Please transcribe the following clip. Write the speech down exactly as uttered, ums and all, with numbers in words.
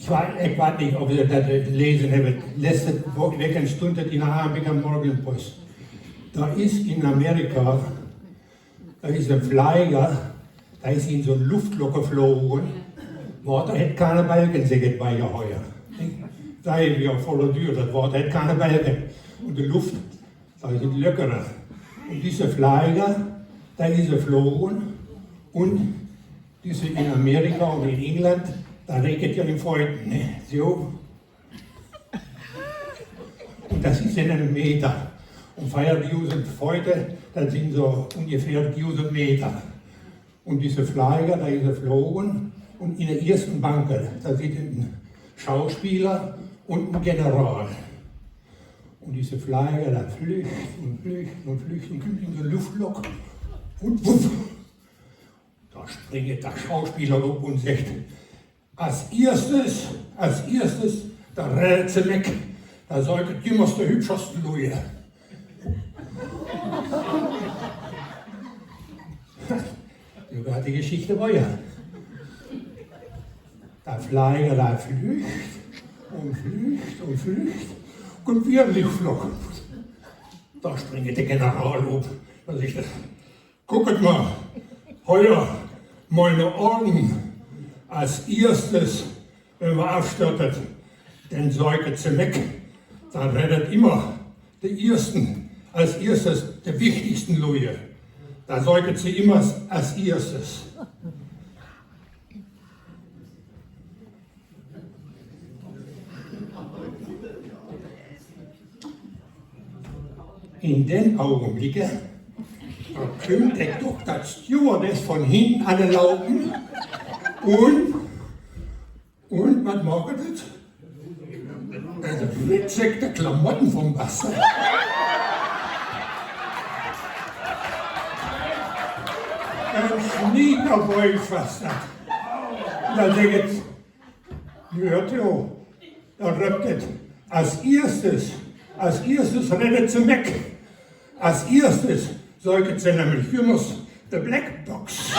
Wat, ik weet nich, of ji dat lesen hebbt. Letzte Week stunn dat in de Hamborger Morgenpost. Dor is in Amerika, dor is en Fleiger, dor is in so'n Luftlock flogen. Water hett keine Balken, seggt dat Beiheuer. Sei wi op volle Düer, dat Water hett keine Balken. Un de Luft, dor sünd Löcker. Un disse Fleiger, dor is flogen. Un disse in Amerika un in England, dor reekt dat ja in Föten, ne? So. Un dat is en Meter. Un veerdusend Föte, dat sünd so ungefähr dusend Meter. Un disse Fleiger, dor is flogen, un in de eersten Bank, dor sitt en Schauspeler un en General. Un disse Fleiger, dor flüggt un flüggt un flüggt un kümmt in de Luftlock. Un wuff, dor springt de Schauspeler op un seggt: As eerstes, as eerstes, dor reddet se mek, dor söket jümmers de hübschersten Lüe. So geiht de Geschichte wieder. De Fleiger, dor flüggt un flüggt un flüggt, kümmt wedder in de Luftlock. Dor springt de General op un seggt: Kucket mal, hier, miene Orden, as eerstes, wenn wi afstörtet, denn söket se mek, dor reddet immer de eersten, as eerstes de wichtigsten Lüe. Dor söket se immer as eerstes. In den Ogenblicke, dor kümmt de Stewardess von hinnen anlopen un, un wat maakt dat? Dat ritt sik de Klamotten von Baste. En Sniederwolf was dat. Un denn seggt et, nu höört jo, dor röppt et: As eerstes, as eerstes reddet se mek. As eerstes söket se nämlich jümmers de Blackbox.